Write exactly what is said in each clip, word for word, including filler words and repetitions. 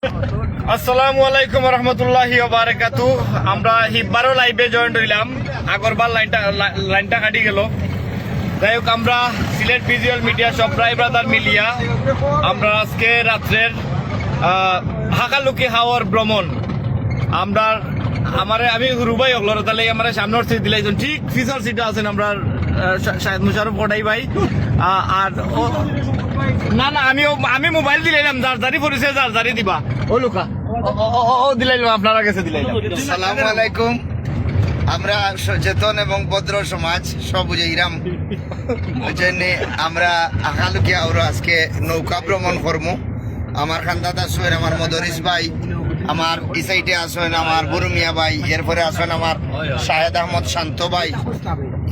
আসসালামু আলাইকুম রহমতুল্লাহি বারাকাতু। আমরা হিব্বারও লাইভে জয়েন্ট হইলাম, আগরবার লাইনটা লা- লাইনটা কাটি গেল। যাই হোক, আমরা সিলেট ভিজুয়াল মিডিয়া সব ভাই ব্রাদার মিলিয়া আমরা আজকে রাত্রের আহ, হাকালুকি হাওর ভ্রমণ। আমরা আমারে আমি হুরু ভাই হকলর তাহলে আমরা সামনের সিট দিলাইছেন, ঠিক পিছর সিটে আছেন আমরা আহ, শা- শাহেদ মুশারফ কটাই ভাই। আহ, আর ও- না না, আমি ও- আমি মোবাইল দিলাইলাম, যার যারি পরিচয় যার যারি দিবা। ও লুকা, ও- ও- ও- ও দিলাইলাম, আপনারা গেছে দিলাইলাম। সালামু আলাইকুম। আমরা সচেতন এবং ভদ্র সমাজ, সব বুঝাইরাম। ওই জন্যে আমরা হাকালুকি হাওরো আজকে নৌকা ভ্রমণ করমু। আমার খান্দাত আছেন আমার মদরিস ভাই, আমার ই সাইডে আছেন আমার বুরুমিয়া ভাই, এরপরে আছেন আমার শাহেদ আহমদ শান্ত ভাই,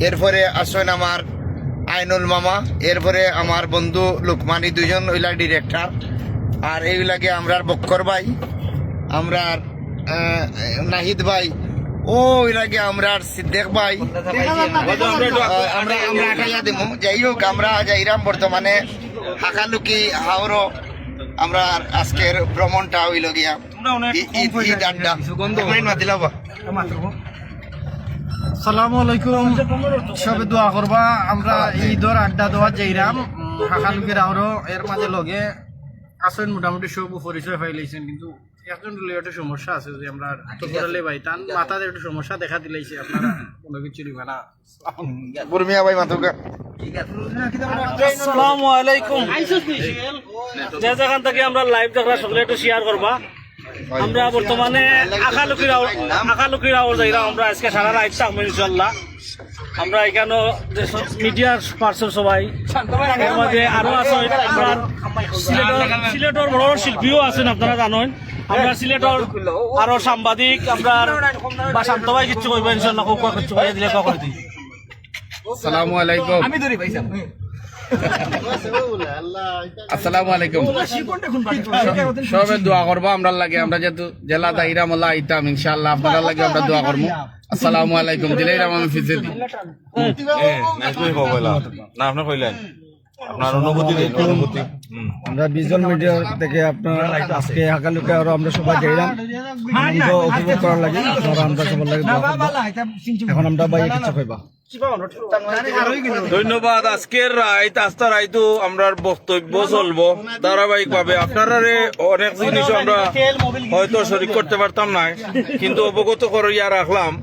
এরপরে আছেন আমার আইনুল মামা, এরপরে আমার বন্ধু লুকমান, ই দুইজন হইলা ডিরেক্টর। আর এই লাগে আমরার বক্কর ভাই, আমরার আহ, নাহিদ ভাই, ও ওই লাগে আমরার সিদ্দিক ভাই। আহ, আমরা আমরা আটাইয়া দেবো। যাই হোক, আমরা যাইরাম বর্তমানে হাকালুকি হাওরো। আমরা আজকের ভ্রমণটা হইল গিয়া ঈদ আড্ডা। লাইন মাতিলাও বা। সালামু আলাইকুম। সবে দোয়া করবা, আমরা ঈদর আড্ডা দেওয়া যাইরাম। উম, হাকালুকির আওরো এর মাঝে লগে আছেন মোটামুটি সব পরিচয় পাইলাইছেন, কিন্তু একজন লইয়া একটু সমস্যা আছে, যে আমরা তফর আলী ভাই, তার মাথাতে একটু সমস্যা দেখা দিলাইছে, আপনারা কোনো কিছু নিবা না। বুরমিয়া ভাই মাতুকা। আসসালামু আলাইকুম। যে যেখান থেকে আমরা লাইভ দেখরা সকলে একটু শেয়ার করবা। আমরা বর্তমানে আকালুকির আওর, আকালুকির আওর যাইরা আমরা আজকে সারা রাত থাকবো ইনশাল্লাহ। আমরা এখানে যে সব মিডিয়ার পার্সন সবাই, এর মাঝে আরো আছে আমরা সিলেটর, সিলেটর বড় বড় শিল্পীও আছেন আপনারা জানেন। আমরা সিলেটর আরো সাংবাদিক আমরা বা শান্ত ভাই কিচ্ছু কইবা ইনশাল্লাহ, খুব কিছু কইয়া দিলে করে দিই। আসসালামু আলাইকুম। আমি ধরি ভাই সাহেব। আসসালামু আলাইকুম। সবে দোয়া করবা আমরার লাগি, আমরা যেহেতু জেলা দায়রা মোল্লা আইতাম, ইনশাআল্লাহ আপনারার লাগি আমরা দোয়া করমু। আসসালামু আলাইকুম। দিলাইরাম আমি ফিজেদি। না, আপনি কইলেন। আপনার অনুভূতি দিন, অনুভূতি। হুম। আমরা ভিজুয়াল মিডিয়া থেকে আপনারা আজকে হাকালুকি আওরো আমরা সবাই যাইরাম। আনন্দ উপভোগ করার লাগি আপনারা আমরা সবার লাগি দোয়া করবা। এখন আমরা ভাই কিছু কইবা। ধন্যবাদ। আজকের রাইত, আস্তা রাইতও আমরার বক্তব্য চলবো ধারাবাহিকভাবে। আপনারারে অনেক জিনিস আমরা হয়তো শরিক করতে পারতাম না, কিন্তু অবগত করিয়া রাখলাম।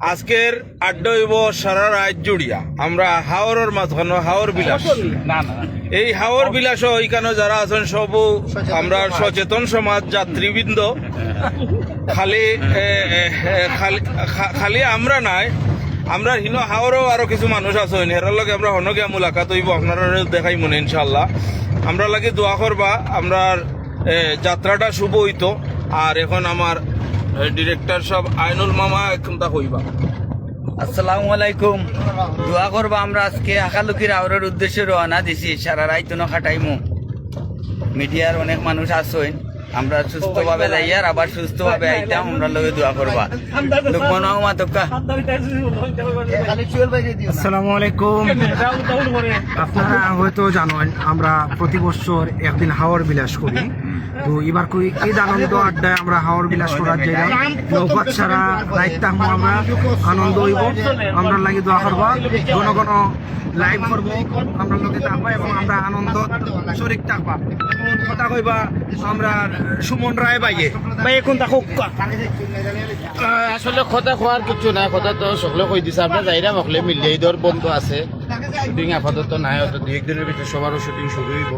আজকের আড্ডা হইব সারা রাত জুড়িয়া। আমরা হাওরর মাঝখানো হাওর বিলাস। এই হাওর বিলাস ওইখানে যারা আছেন সব আমরা সচেতন সমাজ যাত্রীবৃন্দ। খালি, এ, এ, এ, খালি, খা-, খালি আমরা নাই, আমরা হিনো হাওরও আরো কিছু মানুষ আছেন, হেরার লগে আমরা হনো গিয়া মুলাকাত হইব, আপনারা দেখাই মনে ইনশাল্লাহ। আমরা লাগি দোয়া করবা, আমরা এ, যাত্রাটা শুভ হইতো। আর এখন আমার, এ, ডিরেক্টর সাহেব আইনুল মামা এখন তা কইবা। আসসালামু আলাইকুম। দোয়া করবা, আমরা আজকে হাকালুকির আওরর উদ্দেশ্যে রওনা দিছি, সারা রাইত ন খাটাইমু। মিডিয়ার অনেক মানুষ আছইন, আমরা সুস্থভাবে যাইয়ার আবার সুস্থভাবে আইতাম, আমরার লগে দোয়া করবা। লুকমান মামা তক্কা। আসসালামু আলাইকুম। আপনারা হয়তো জানেন, আমরা প্রতি বছর একদিন হাওর বিলাস করি। তো এবার কই ঈদ আনন্দ আড্ডায় আমরা হাওর বিলাস করার জায়গা নৌকাত সারা রাইত থাকবো আমরা, আনন্দ হইব। আমরার লাগি দোয়া করবা, ঘন ঘন লাইভ করবো, আমরার লগে থাকবা এবং আমরা আনন্দ শরিক থাকবা। কথা কইবা আমরা সুমন রায় ভাইয়ে। ভাই এখন তা হোক। আহ, আসলে কথা কওয়ার কিছু নাই, কথা তো সকলে কই দিছে। আমরা যাইরাম হকলে মিলিয়া, ঈদর বন্ধ আছে, শুটিং আপাতত নাই, হয়তো দুই একদিনের ভিতরে সবারও শুটিং শুরু হইব।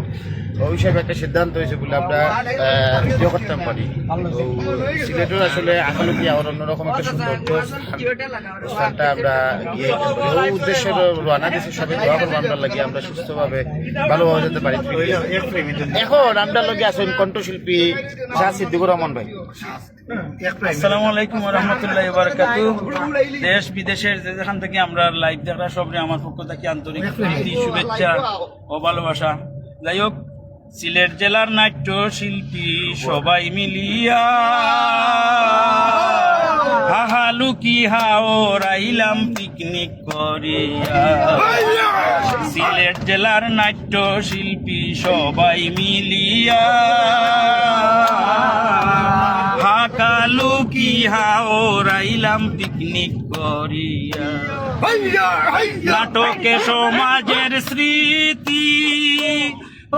তো ওই হিসাবে একটা সিদ্ধান্ত হয়েছে বলে আমরা, আহ, ইয়ে করতাম পারি। তো সিলেটের আসলে হাকালুকি আওর অন্যরকম একটা সৌন্দর্য স্থান। স্থানটা আমরা গিয়ে ওই উদ্দেশ্যে রওনা দিছি, সবাই দোয়া করবো আমরার লাগি, আমরা সুস্থভাবে ভালোভাবে যেতে পারি। এখন আমরার লগে আছেন কণ্ঠশিল্পী শাহ সিদ্দিকুর রহমান ভাই। আসসালামু আলাইকুম ওয়া রাহমাতুল্লাহি ওয়া বারাকাতুহু। দেশ বিদেশের যে যেখান থেকে আমরা লাইভ দেখরা সবরে আমার পক্ষ থেকে আন্তরিক প্রীতি, শুভেচ্ছা ও ভালোবাসা। যাই হোক, সিলেট জেলার নাট্য শিল্পী সবাই মিলিয়া হাকালুকি হাওর আইলাম পিকনিক করিয়া। সিলেট জেলার নাট্য শিল্পী সবাই মিলিয়া কি হাওরাইলাম পিকনিক করিয়া। নাটকে সমাজের স্মৃতি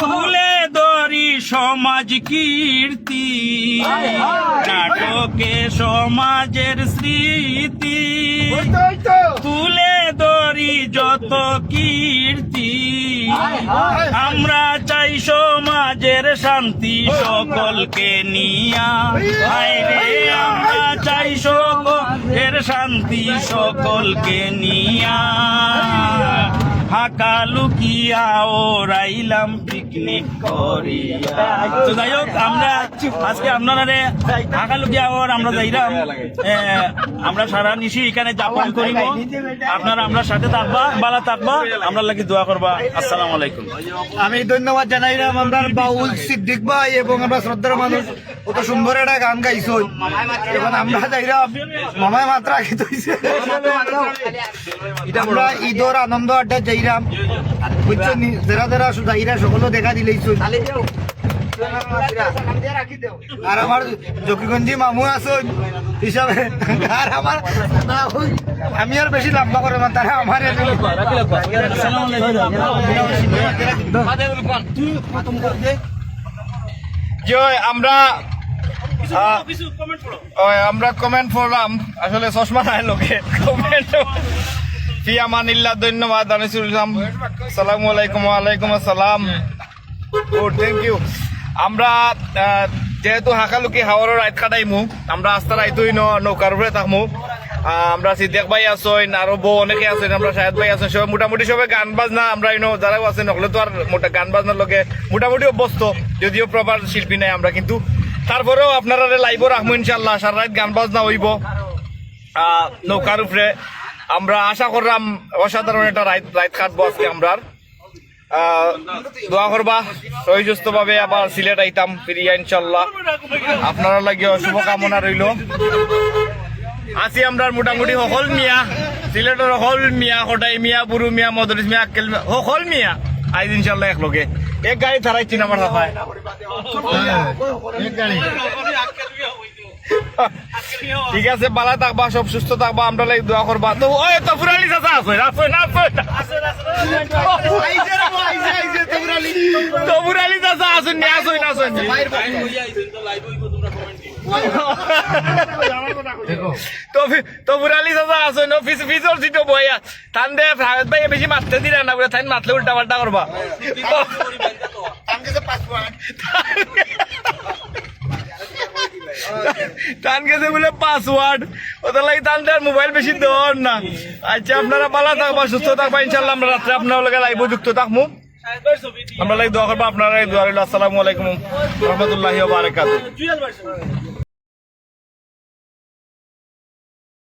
তুলে ধরি সমাজ কীর্তি। নাটকে সমাজের স্মৃতি তুলে ধরি যত কীর্তি। আমরা চাই সমাজের শান্তি সকলকে নিয়া। হায় রে, আমরা চাই সকলের শান্তি সকলকে নিয়া। হাকালুকি হাওরাইলাম পিকনিক করিয়া। তো যাই হোক, আমরা আজকে আপনারারে হাকালুকি হাওর আমরা যাইরাম। এ, আমরা সারা নিশি এখানে যাপন করিব। আপনারা আমরার সাথে থাকবা, বালা থাকবা, আমরার লাগি দোয়া করবা। আসসালামু আলাইকুম। আমি ধন্যবাদ জানাইলাম আমরার বাউল সিদ্দিক ভাই এবং আমরার শ্রদ্ধার মানুষ, অত সুন্দর একটা গান গাইছইন। এখন আমরা যাইরাম, মামায় মাত্র আগে তৈছে। আমরা ঈদর আনন্দ আড্ডা যাইরাম, বুঝছো নি? যারা যারা যাইরা সকলে দেখা দিলাইছইন। আর আমার জকিগঞ্জি মামু আছইন হিসাবে, আর আমার, আমি আর বেশি লম্বা করে না, তারা আমার। জি অয়, আমরা, আহ, অয়, আমরা কমেন্ট পড়লাম, আসলে চশমা নাই লগে। কমেন্ট। ফি আমানিল্লাহ, ধন্যবাদ আনিসুল ইসলাম। আসসালামু আলাইকুম। ওয়ালাইকুম আসসালাম। Good, thank you. আমরা, আহ, যেহেতু হাকালুকি হাওরর রাইত কাটাইমু, আমরা আস্তা রাইত অইন নৌকার উপরে থাকমু। আহ, আমরা সিদ্দিক ভাই আছইন, আরো বউ অনেকে আছইন, আমরা শাহেদ ভাই আছইন, সবাই মোটামুটি সবাই গান বাজনা, আমরা ইনো যারাও আছইন, হকলে তো আর মোটা গান বাজনার লগে মোটামুটি অভ্যস্ত, যদিও প্রপার শিল্পী নাই আমরা, কিন্তু তারপরেও আপনারারে লাইভও রাখমু ইনশাআল্লাহ, সারা রাইত গান বাজনা অইব। আহ, নৌকার উপরে আমরা আশা করলাম অসাধারণ একটা রাইত, রাইত কাটবো আজকে আমরার। আহ, দোয়া করবা, সহি সুস্থভাবে আবার সিলেট আইতাম ফিরিয়া ইনশাআল্লাহ। আপনারার লাগিও শুভকামনা রইল। আছি আমরার মোটামুটি হকল মিয়া, সিলেটর হকল মিয়া, কটাই মিয়া, বুরু মিয়া, মদরিস মিয়া, আক্কেল মিয়া, হকল মিয়া। আইজ ইনশাআল্লাহ এক লগে এক গাড়ি থারাইছি না আমার সাফায়। হ্যাঁ, এক গাড়ি। ঠিক আছে, বালা থাকবা, সব সুস্থ থাকবা, আমরার লাগি দোয়া করবা। তো ওই তফুর আলী চাচা আছইন, আছইন, আছইন। তফুর আলী চাচা আছইন নি, আছইন, আছইন। তফি-, তফুর আলী চাচা আছইন, ও ফিস-, ফিসর সিটো বইয়া। তান দে, ফাহাদ ভাই বেশি মাততে দিরা না, বুলে তাইন মাতলে উল্টা পাল্টা করবা। তান গেছে বুলে পাসওয়ার্ড, ওটার লাগি তান দে মোবাইল বেশি দেওয়ার না। আচ্ছা, আপনারা বালা থাকবা, সুস্থ থাকবা, ইনশাআল্লাহ আমরা রাত্রে আপনারার লগে লাইভও যুক্ত থাকমু। আমরার লাগি দোয়া করবা, আপনারার লাগি দোয়া রইল। আসসালামু আলাইকুম রহমতুল্লাহি ওয়া বারাকাতুহু।